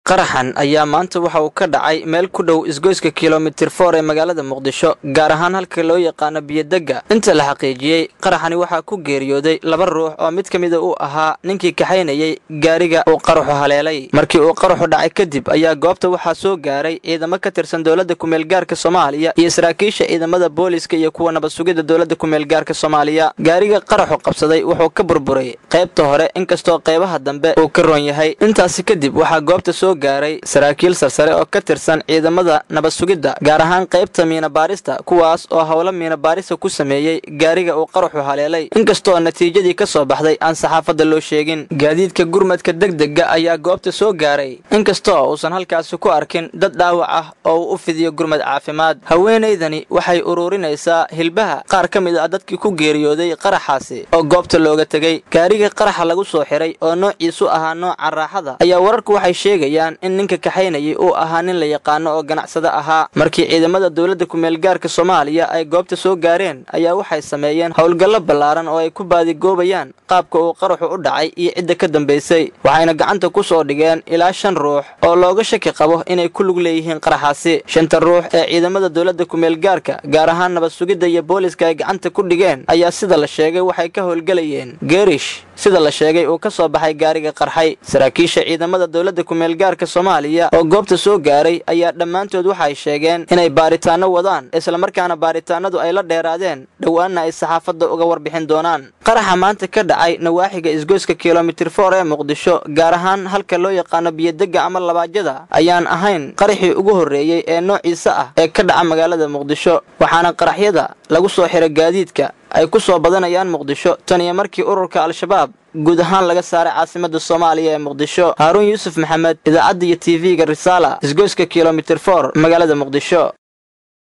Qaraxan ayaa maanta waxa uu ka dhacay meel ku dhow isgoyska kilomitir 4 ee magaalada Muqdisho, gaar ahaan halka loo yaqaano Biyodegga. Inta la xaqiijiyey, qaraxani waxaa ku geeriyooday 2 ruux oo mid ka mida uu ahaa ninkii kaxaynayay gaariga uu qaraxu haleelay. Markii uu qaraxu dhacay kadib ayaa goobta waxaa soo gaaray ciidamo ka tirsan dowladda kumeelgaarka Soomaaliya iyo saraakiisha ciidamada booliska iyo kuwa nabad sugidda dowladda kumeelgaarka Soomaaliya. Gaariga qaraxu qabsaday wuxuu ka burburay qaybta hore, inkastoo qaybaha dambe uu ka roon yahay. Intaasi kadib waxaa goobta soo gaaray saraakiil sarsare oo ka tirsan ciidamada nabad sugidda, gaar ahaan qaybta miina baarista, kuwaas oo howlo miina baarista ku sameeyey gaariga uu qaraxu haleelay, inkastoo natiijadii ka soo baxday aan saxaafadda loo sheegin. Gaadiidka gurmadka degdega ayaa goobta soo gaaray, inkastoo uusan halkaasi ku arkin dad dhaawac ah oo uu u fidiyo gurmad caafimaad. Haweenaydani waxay ururinaysaa hilbaha qaar ka mid ah dadkii ku geeriyooday qaraxaasi oo goobta looga tegey. Gaariga qaraxa lagu soo xiray oo noociisu ahaa nooca raaxada ayaa wararku waxay sheegayaan in ninka kaxaynayay uu ahaa nin la yaqaano oo ganacsado ahaa. Markii ciidamada dowladda kumeelgaarka Soomaaliya ay goobta soo gaareen ayaa waxay sameeyeen howlgallo ballaaran oo ay ku baadigoobayaan qaabka uu qaraxu u dhacay iyo cidda ka dambaysay, waxayna gacanta ku soo dhigeen ilaa 5 ruux oo looga shaki qabo inay ku lug leeyihiin qaraxaasi. 5ta ruux ee ciidamada dowladda kumeelgaarka, gaar ahaan nabad sugidda iyo booliska, ay gacanta ku dhigeen ayaa sida la sheegay waxay ka howlgelayeen geerish sida la sheegay uu ka soo baxay gaariga qarxay. Saraakiisha ciidamada dowladda kumeelgaarka Soomaaliya oo goobta soo gaaray ayaa dhammaantood waxay sheegeen inay baaritaano wadaan, islamarkaana baaritaanadu ay la dheeraadeen, dhowaanna ay saxaafadda uga warbixin doonaan. Qaraxa maanta ka dhacay nawaaxiga isgoyska kilomitir 4 ee Muqdisho, gaar ahaan halka loo yaqaano Biyodegga ama Labaajada, ayaan ahayn qaraxii ugu horreeyey ee noociisa ah ee ka dhaca magaalada Muqdisho, waxaana qaraxyada lagu soo xiray gaadiidka ay ku soo badanayaan Muqdisho tan iyo markii ururka Al-Shabaab guud ahaan laga saaray caasimadda Soomaaliya ee Muqdisho. Haaruun Yuusuf Maxamed, idaacadda iyo TV-ga Risaala, isgoyska kilomitir 4, magaalada Muqdisho.